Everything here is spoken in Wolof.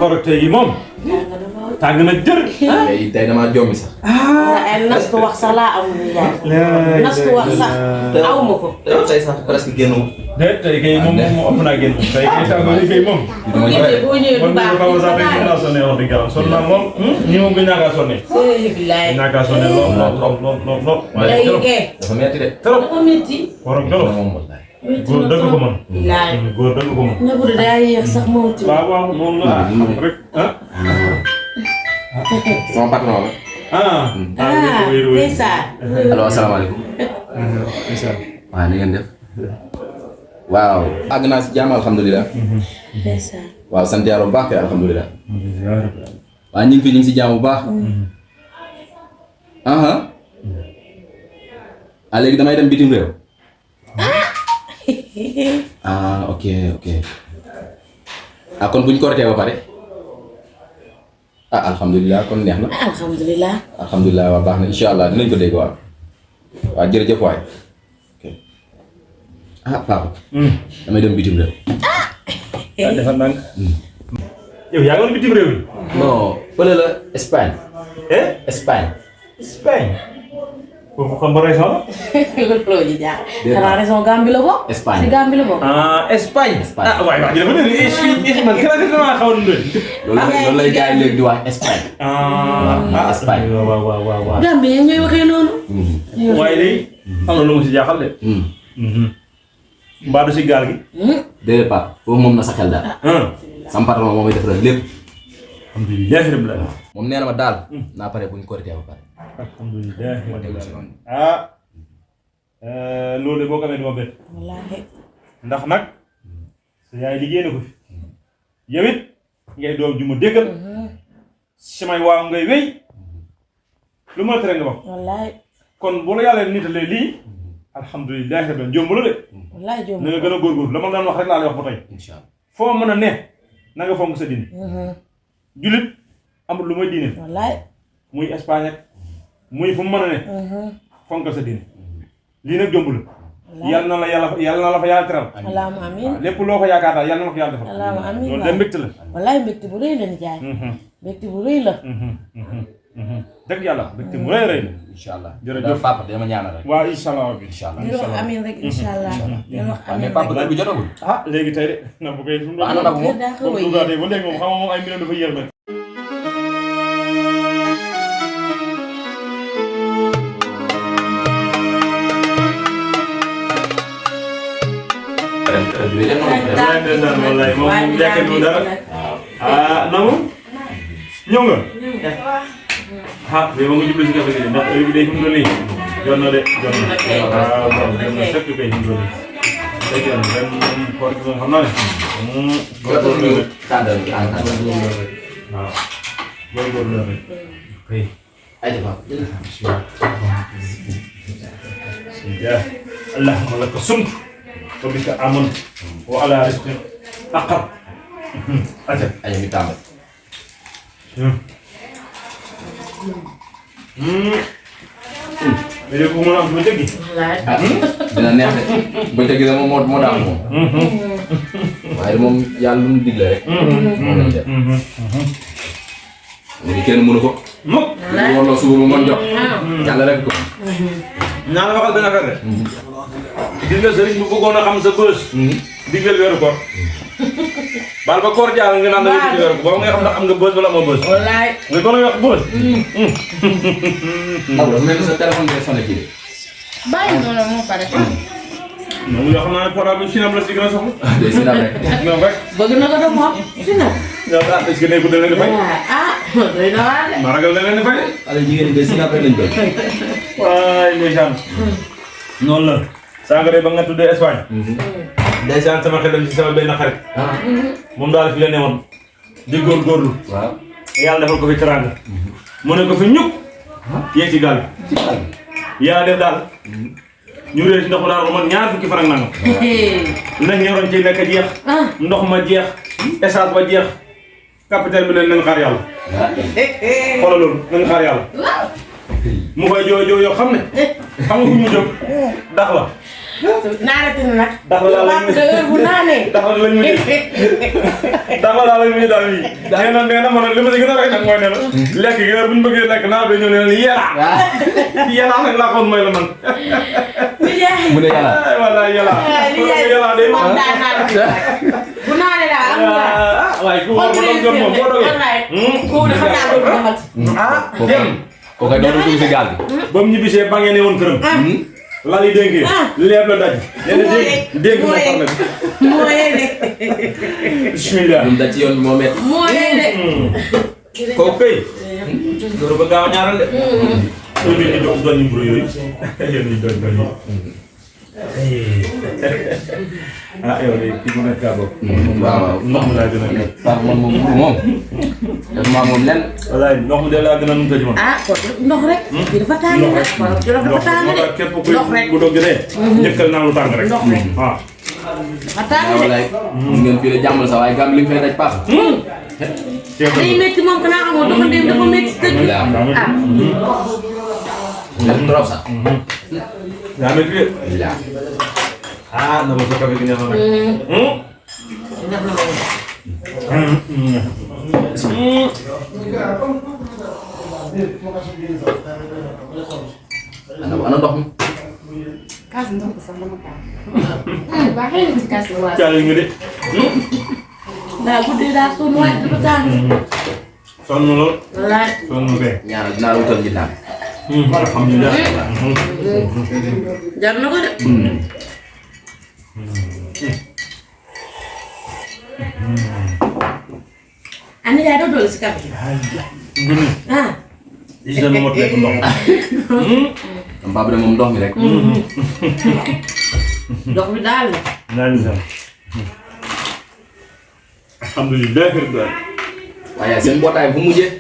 korite yi moom. tàng na jër. tey damaa jommi sax. ay nastu wax sax laa amul Ndiaye. nastu wax sax aw ma ko. tey sax presque génn. tey kay moom ëpp naa génn tey kay sax kay moom. boo ñëwee du baax man sax tey mën naa sonné wax dëgg yàlla sonn naa moom. ñi moom gën naa kaa sonné. bilaay naa kaa sonné lool. léegi kay. dafa metti de. trop dafa métti. waroon jolof. góor dëgg ko mën. bilaay. góor dëgg ko mën. na bu dee daa yéex sax moom tamit. waaw moom la rek ah. sama patron la. ndeysaan. allo asalaamaaleykum. waaw ni ngeen def. waaw àgg naa si jàmm alhamdulilah. ndeysaan. waaw sant yàlla bu baax kay alhamdulilah. waaw ñu ngi si jàmm bu baax. léegi damay dem bitim réew. Ok. kon buñ ko rotee ba pare. alhamdulilah kon neex na. alhamdulilah. alhamdulilah waaw baax na incha allah dinañ ko dégg waaw. waaw jërëjëf waay. papa. damay dem bitim réew. defal naa yow yaa ngi woon bitim réew yi. non fële la Espagne. Espagne. foofu xam nga région la. loolu ji jaar. xanaa région Gambie la bokk. Espagne si Gambie la bokk. Espagne. waaye wax ji dafa dëgg man kenn damaa xaw a dundee. loolu lay gars yi léegi di wax Espagne. Espagne. waaw. Gambie yi ñooy waxee noonu. waaye day am na lu mu si jaaxal de. mbaa du si gaal gi. déedéet Pape foofu moom na sa xel daal. sama patron moom may defaral lépp. alhamdulilah rabbil alamin. moom nee na ma daal. naa pare bu ñu ko rotee ba pare. alhamdulilah. moo tegu si noonu. loolu de boo ko amee dama bett. wallaahi. ndax nag sa yaay liggéey na ko fi. yow it ngay doom ju ma déggal. samay waaw ngay wéy. lu ma la tere nga wax. wallaahi. kon bu la yàlla nitalee lii. alhamdulilah rabbil alamin jomb la de. wallaahi jomb na nga gën a góorgóorlu la ma daan wax rek laa lay wax ba tey. incha allah foo mën a ne na nga fonk sa diine. julit amul lu may diine. wallaahi. muy Espagne ak muy fu mu mën a ne. fonkal sa diine. lii nag jomb la. yal na la yàlla teral. allahumma amiin. lépp loo ko yaakaar daal yal na la ko yàlla defal. allahumma amiin loolu de mbégte la. wallaahi mbégte bu rëy la ni jaay. mbégte bu rëy la. dëgg yàlla mbégte mu rëy rëy la. incha allah jërëjëf papa dama ñaanal rek. waaw incha allah bi. incha allah di wax amiin rek incha allah. di wax mais amiin papa rek. bi jotagul. léegi tey de na bu koy fu mu ana na ko moom. daa ko doon wéy. dugaatee ba léegi moom xam nga moom ay million dafa yéex nag. wallaay moom jàkkatu dara. nangu ñëw nga. mais ma nga jublu si café gi ndax heure bi day fi mu toll nii jot na de jot na. waaw jot na sëkk kay fi mu toll nii. dëgg yàlla ren moom koor gi moom xam naa ne. góorgóorlu la rek. waaw góorgóorlu la rek. kay. bismillah. allahumma laka sumtu wa bika amantu wa ala rizqika aqab. ay mi tàmbali. mais léegi bu mën a am bëccëg gi. dina neex de bëccëg gi moom moo daal moom. waaye moom yàlla lu mu digle rek. moom lañ def. léegi kenn mënu ko. mukk. li warloo suba ba mën jox. yàlla rek ko. ñaan la waxal benn affaire de. gis nga sëriñ bu bëggoon a xam sa bës. digleel weeru koor. baal ba koor jaar nga naan da ngay weeru koor boobu nga xam ndax am nga bës wala amoo bës. wallaahi. nga doon wax bës. alors mel ni sa téléphone bi sonné kii de. bàyyi noonu moo pare. moom yoo xam naa ne portable bi Sinap la si gën a soxla. day si rek. non rek. bëgg na ko de moom. si na. yow daal est-ce que nekkul da leen di fay. doy na waar de. ma ragal da leen di fay. allez jigéen ñi de si rek lañ bëgg. waay ndeysaan. noonu la. sànq de ba nga tuddee Espagne. ndeysaan sama xel dem ci sama benn xarit. moom daal fi la newoon. di góorgóorlu. waaw. yàlla defal ko fi teraanga. mu ne ko fi ñuk. yéeg ci gaal ci gaal bi. yàlla def daal. ñu réer ci ndox ma daal ba man ñaar fukki fan ak nangam. lañ ñoroon ci nekk jeex. ndox ma jeex. essence ba jeex. capitaine bi leen nañ xaar yàlla. xoolal loolu nañ xaar yàlla. mu fay joo yoo xam ne. xam nga fu mu jóg dax la. naanati na nag. Daxal laa lañ heure bu naanee. daxal lañ mujj daxal laa lañ mujj daal yi. nee na man li ma si gën a rey nag mooy nee na. lekk gi heure bu ñu bëggee lekk naa ba ñëw nee na yelaa. yelaa nag laa xoon mooy la man. mu ne yàlla. wala yelaa. yelaa de moom daan naa bu naanee daal am na. waaye ku war ma doon jot moom boo dogee. kooku dafa naa doon demal. dem. kooku ay doon dugg si gaal bi. ba mu ñibbisee ba ngeen ne woon këram. lal yi dénkee. leeb la daj. dénk moo xam ne. mooy de. bismillah. ñun daj ci yoon bi moo métti. mooy de. kooku kay. loolu ba gaaw a ñaaral de. loolu ñu doon doon ñu mburu yooyu. yéen ñu doon doon yi. ah yow de kii mu nekk kaa bokk. waaw ndox mi laa gën a nekk. sax man moom moom. def maa moom lenn. walaay ndox mi de laa gën a nu mu tëj man. ah kon ndox rek. fii dafa tàng nag. dafa tàng de. képp kuy bu doog jotee. njëkkal naa lu tàng rek. ndox rek. waaw. dafa tàng waaw de. walaay. gis ngeen fii de jàmm la sax waaye gàmm li nga fay daj paas. day métti moom kanaa xamoo dafa dem dafa métti dëgg. ah. def trop sax. yaa métti de. bilaa. ah na ma sa café gi neex na nag. neex na moom. ana ndox mi. kaas ndox bi sax dama taal. baaxee na ci kaas la waa. caali nga de. daa guddi daa sonn waaye dafa tàng. sonn lool. wallaay. sonn kay. ñaanal dinaa la wutal ji naan. alhamdulilah. jar na ko de. ani yaa doon doole si café gi. ah. gis nga mot lekk ndox. Papa de moom ndox mi rek. ndox mi daal la. naan sax. alhamdulilah. waaye seen mbootaay fu mujjee.